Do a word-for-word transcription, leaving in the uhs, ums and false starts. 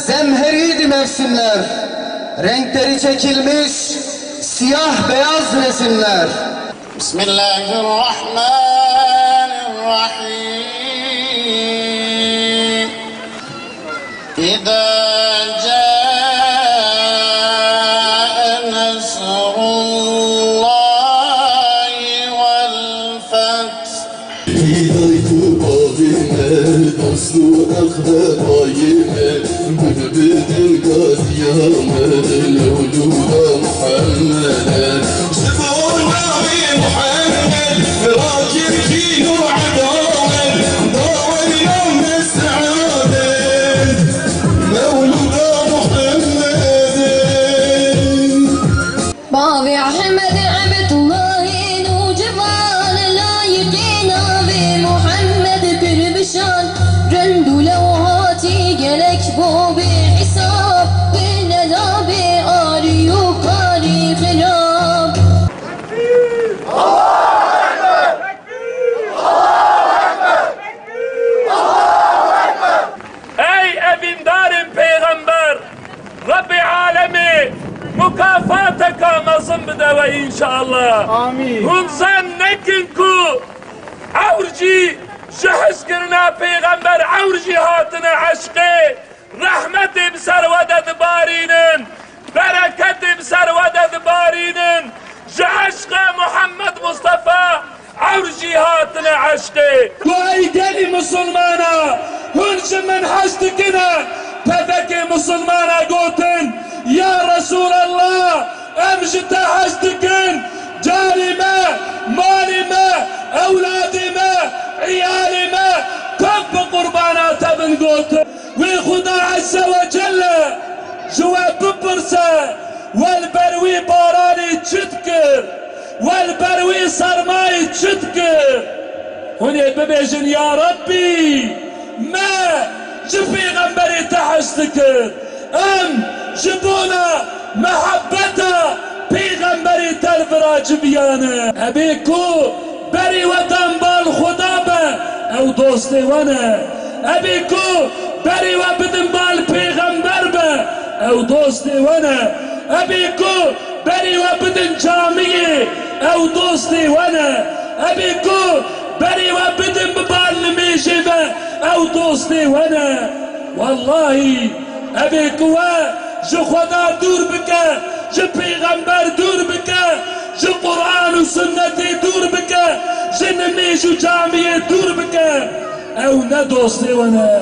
Zemherî dimevsinler, renkleri çekilmiş siyah beyaz resimler. بسم الله الرحمن الرحيم. إذا جاء نصر الله والفتح. Hîdayet û bavê me, dost û eqrebayê me, bin bi din gaziya me, mewlûda Muhammed. Ji bo navê Muhammed, rakir kîn û edawet, dawerî nav me seadet, mewlûda Muhammed. Bavê Ehmed Ebdullahê nûcivan, layîqê navê Muhammed pir bi şan. Rind û lewhatî gelek bo bê hesab, wê nedabê arî û karî xirab. Ey evîndarên pêxember, Rebbê alemê mukafateka mezin bide we înşallah. Amîn. Hûn zen nekin ku ewr jî ji hizkirina pêxember ewr jî hatine eşqê, rehmetê bi ser we de dibarînin, bereketê bi ser we de dibarînin, ji eşqê Muhammed Mustafa ewr jî hatine eşqê. Ku ey gelî misilmana, hûn ji min hez dikine? Tevekê misilmana gotin, Ya Resûlallah, em ji te hez dikin, carî me, malî me, ewladê me, îyalê me, tev bi qurbana te bin gotin. Wê Xuda Ezze ve Celle ji we bipirse, we li ber wî baranê çi dikir? We li ber wî sermayê çi dikir? Hûn ê bibêjin, Ya Rebbî, me ji pêxemberê te hez dikir. Em ji bona mehebbeta pêxemberê te li vira civiyane. Ebê ku berê we dan bal Xuda be, ew dostê we ne. Ebê ku berê we bidin bal pêxember be, ew dostê we ne. Ebê ku berê we bidin camiyê, ew dostê we ne. Ebê ku berê we bidin bi bal nimêjê ve, ew dostê we ne. Wellahî, ebê ku we ji Xweda dûr bike, ji pêxember dûr bike, ji Quran û sunnetê dûr bike, ji nimêj û camiyê dûr bike, ew ne dostê we ne.